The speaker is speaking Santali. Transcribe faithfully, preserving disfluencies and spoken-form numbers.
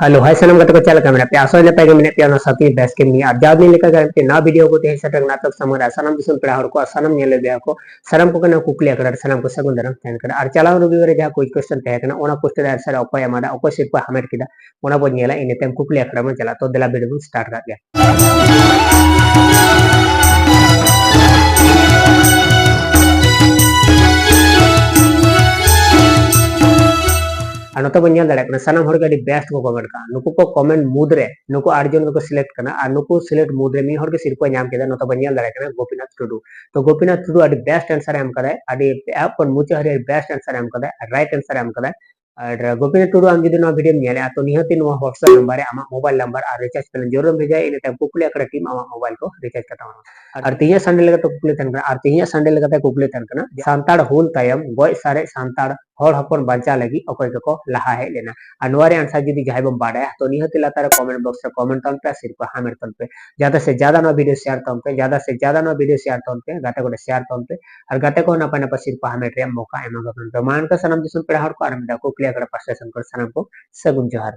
ᱦᱮᱞᱳ, ᱦᱟᱭ ᱥᱟᱱᱟᱢ ᱜᱟᱛᱮ ᱠᱚ, ᱪᱮᱫ ᱞᱮᱠᱟ ᱢᱮᱱᱟᱜ ᱯᱮᱭᱟ? ᱟᱥᱚᱜ ᱟᱹᱧ ᱱᱟᱯᱟᱭ ᱜᱮ ᱢᱮᱱᱟᱜ ᱯᱮᱭᱟ, ᱚᱱᱟ ᱥᱟᱶᱛᱮ ᱵᱮᱥ ᱜᱮ ᱢᱮᱱᱟᱜᱼᱟ᱾ ᱟᱨ ᱡᱟᱣ ᱫᱤᱱ ᱞᱮᱠᱟ ᱜᱮ ᱟᱨ ᱢᱤᱫᱴᱮᱱ ᱱᱟᱣᱟ ᱵᱷᱤᱰᱤᱭᱳ ᱠᱚ ᱛᱮᱦᱮᱧ ᱥᱮᱴᱮᱨ ᱠᱟᱱᱟ᱾ ᱛᱚ ᱥᱟᱱᱟᱢ ᱧᱮᱞᱮᱫ ᱵᱮᱭᱟ ᱠᱚ, ᱥᱟᱱᱟᱢ ᱠᱚ ᱠᱟᱱᱟ ᱠᱩᱠᱞᱤ ᱟᱠᱷᱲᱟ ᱨᱮ ᱥᱟᱱᱟᱢ ᱠᱚ ᱥᱟᱹᱜᱩᱱ ᱫᱟᱨᱟᱢ ᱛᱟᱦᱮᱱ ᱠᱟᱱᱟ᱾ ᱟᱨ ᱪᱟᱞᱟᱣ ᱨᱚᱵᱤᱵᱟᱨ ᱨᱮ ᱡᱟᱦᱟᱸ ᱠᱩᱭᱤᱡ ᱠᱚᱥᱪᱮᱱ ᱛᱟᱦᱮᱸ ᱠᱟᱱᱟ, ᱚᱱᱟ ᱠᱚᱥᱪᱮᱱ ᱨᱮ ᱟᱱᱥᱟᱨ ᱚᱠᱚᱭ ᱮᱢᱟᱫᱟ, ᱚᱠᱚᱭ ᱥᱤᱨᱯᱟᱹ ᱦᱟᱢᱮᱴ ᱠᱮᱫᱟ, ᱚᱱᱟ ᱵᱚᱱ ᱧᱮᱞᱟ᱾ ᱤᱱᱟᱹ ᱛᱟᱭᱚᱢ ᱠᱩᱠᱞᱤ ᱟᱠᱷᱲᱟ ᱵᱚᱱ ᱪᱟᱞᱟᱜᱼᱟ᱾ ᱛᱚ ᱫᱮᱞᱟ ᱵᱷᱤᱰᱤᱭᱳ ᱵᱚᱱ ᱥᱴᱟᱨᱴ ᱠᱟᱜ ᱜᱮ᱾ ᱟᱨ ᱱᱚᱛᱮ ᱵᱚᱱ ᱧᱮᱞ ᱫᱟᱲᱮᱭᱟᱜ ᱠᱟᱱᱟ, ᱥᱟᱱᱟᱢ ᱦᱚᱲ ᱜᱮ ᱟᱹᱰᱤ ᱵᱮᱥᱴ ᱠᱚ ᱠᱚᱢᱮᱱᱴ ᱠᱟᱜᱼᱟ᱾ ᱱᱩᱠᱩ ᱠᱚ ᱠᱚᱢᱮᱱᱴ ᱢᱩᱫᱽ ᱨᱮ ᱱᱩᱠᱩ ᱟᱴ ᱡᱚᱱ ᱜᱮᱠᱚ ᱥᱤᱞᱮᱠᱴ ᱠᱟᱱᱟ, ᱟᱨ ᱱᱩᱠᱩ ᱥᱤᱞᱮᱠᱴ ᱢᱩᱫᱽ ᱨᱮ ᱢᱤᱫ ᱦᱚᱲ ᱜᱮ ᱥᱤᱨᱯᱟᱹ ᱧᱟᱢ ᱠᱮᱫᱟ᱾ ᱱᱚᱛᱮ ᱵᱚᱱ ᱧᱮᱞ ᱫᱟᱲᱮᱭᱟᱜ ᱠᱟᱱᱟ ᱜᱳᱯᱤᱱᱟᱛᱷ ᱴᱩᱰᱩ᱾ ᱛᱚ ᱜᱳᱯᱤᱱᱟᱛᱷ ᱴᱩᱰᱩ ᱟᱹᱰᱤ ᱵᱮᱥᱴ ᱟᱱᱥᱟᱨ ᱮ ᱮᱢ ᱠᱟᱫᱟᱭ, ᱟᱹᱰᱤ ᱮᱦᱚᱵ ᱠᱷᱚᱱ ᱢᱩᱪᱟᱹᱫ ᱦᱟᱹᱵᱤᱡ ᱟᱹᱰᱤ ᱵᱮᱥᱴ ᱟᱱᱥᱟᱨ ᱮ ᱮᱢ ᱠᱟᱫᱟᱭ, ᱨᱟᱭᱤᱴ ᱟᱱᱥᱟᱨ ᱮ ᱮᱢ ᱠᱟᱫᱟᱭ᱾ ᱟᱨ ᱜᱳᱯᱤᱱᱟᱛᱷ ᱴᱩᱰᱩ, ᱟᱢ ᱡᱩᱫᱤ ᱱᱚᱣᱟ ᱵᱷᱤᱰᱤᱭᱳᱢ ᱧᱮᱞᱮᱜᱼᱟ, ᱛᱚ ᱱᱤᱦᱟᱹᱛ ᱱᱚᱣᱟ WhatsApp ᱱᱟᱢᱵᱟᱨ ᱨᱮ ᱟᱢᱟᱜ ᱢᱳᱵᱟᱭᱤᱞ ᱱᱟᱢᱵᱟᱨ ᱟᱨ ᱨᱤᱪᱟᱨᱡᱽ ᱯᱞᱟᱱ ᱡᱟᱹᱨᱩᱲ ᱮᱢ ᱵᱷᱮᱡᱟᱭᱟ, ᱤᱱᱟᱹ ᱛᱟᱭᱚᱢ ᱠᱩᱠᱞᱤ ᱟᱠᱷᱲᱟ ᱴᱤᱢ ᱟᱢᱟᱜ ᱢᱳᱵᱟᱭᱤᱞ ᱠᱚ ᱨᱤᱪᱟᱨᱡᱽ ᱠᱟᱛᱟᱢᱟ᱾ ᱟᱨ ᱛᱮᱦᱮᱧᱟᱜ ᱥᱟᱱᱰᱮ ᱞᱮᱠᱟᱛᱮ ᱠᱩᱠᱞᱤ ᱛᱟᱦᱮᱱ ᱠᱟᱱᱟ, ᱟᱨ ᱛᱮᱦᱮᱧᱟᱜ ᱥᱟᱱᱰᱮ ᱞᱮᱠᱟᱛᱮ ᱠᱩᱠᱞᱤ ᱛᱟᱦᱮᱱ ᱠᱟᱱᱟ, ᱥᱟᱱᱛᱟᱲ ᱦᱩᱞ ᱛᱟᱭᱚᱢ ᱜᱚᱡ ᱥᱟᱨᱮᱡ ᱥᱟᱱᱛᱟᱲ ᱦᱚᱲ ᱦᱚᱯᱚᱱ ᱵᱟᱧᱪᱟᱣ ᱞᱟᱹᱜᱤᱫ ᱚᱠᱚᱭ ᱠᱚᱠᱚ ᱞᱟᱦᱟ ᱦᱮᱡ ᱞᱮᱱᱟ? ᱟᱨ ᱱᱚᱣᱟ ᱨᱮᱭᱟᱜ ᱟᱱᱥᱟᱨ ᱡᱩᱫᱤ ᱡᱟᱦᱟᱸᱭ ᱵᱚᱱ ᱵᱟᱰᱟᱭᱟ, ᱛᱚ ᱱᱤᱦᱟᱹᱛ ᱞᱟᱛᱟᱨ ᱨᱮ ᱠᱚᱢᱮᱱᱴ ᱵᱚᱠᱥ ᱨᱮ ᱠᱚᱢᱮᱱᱴ ᱛᱟᱵᱚᱱ ᱯᱮ ᱟᱨ ᱥᱤᱨᱯᱟᱹ ᱦᱟᱢᱮᱴ ᱛᱟᱵᱚᱱ ᱯᱮ᱾ ᱡᱟᱫᱟ ᱥᱮ ᱡᱟᱫᱟ ᱱᱚᱣᱟ ᱵᱷᱤᱰᱤᱭᱳ ᱥᱮᱭᱟᱨ ᱛᱟᱵᱚᱱ ᱯᱮ, ᱡᱟᱫᱟ ᱥᱮ ᱡᱟᱫᱟ ᱱᱚᱣᱟ ᱵᱷᱤᱰᱤᱭᱳ ᱥᱮᱭᱟᱨ ᱛᱟᱵᱚᱱ ᱯᱮ, ᱜᱟᱛᱮ ᱠᱚ ᱥᱮᱭᱟᱨ ᱛᱟᱵᱚᱱ ᱯᱮ, ᱟᱨ ᱜᱟᱛᱮ ᱠᱚ ᱱᱟᱯᱟᱭ ᱱᱟᱯᱟᱭ ᱥᱤᱨᱯᱟᱹ ᱦᱟᱢᱮᱴ ᱨᱮᱭᱟᱜ ᱢᱚᱠᱟ ᱮᱢᱟ ᱠᱚ ᱛᱟᱵᱚᱱ ᱯᱮ᱾ ᱢᱟ ᱮᱱᱠᱷᱟᱱ ᱥᱟᱱᱟᱢ ᱫᱤᱥᱚᱢ ᱯᱮᱲᱟ ᱦᱚᱲ ᱠᱚ ᱟᱨ ᱢᱤᱫ ᱫᱷᱟᱣ ᱠᱩᱠᱞᱤ ᱟᱠᱷᱲᱟ ᱯᱟᱥᱴᱟ ᱥᱮᱱ ᱠᱷᱚᱱ ᱥᱟᱱᱟᱢ ᱠᱚ ᱥᱟᱹᱜᱩᱱ ᱡᱚᱦᱟᱨ᱾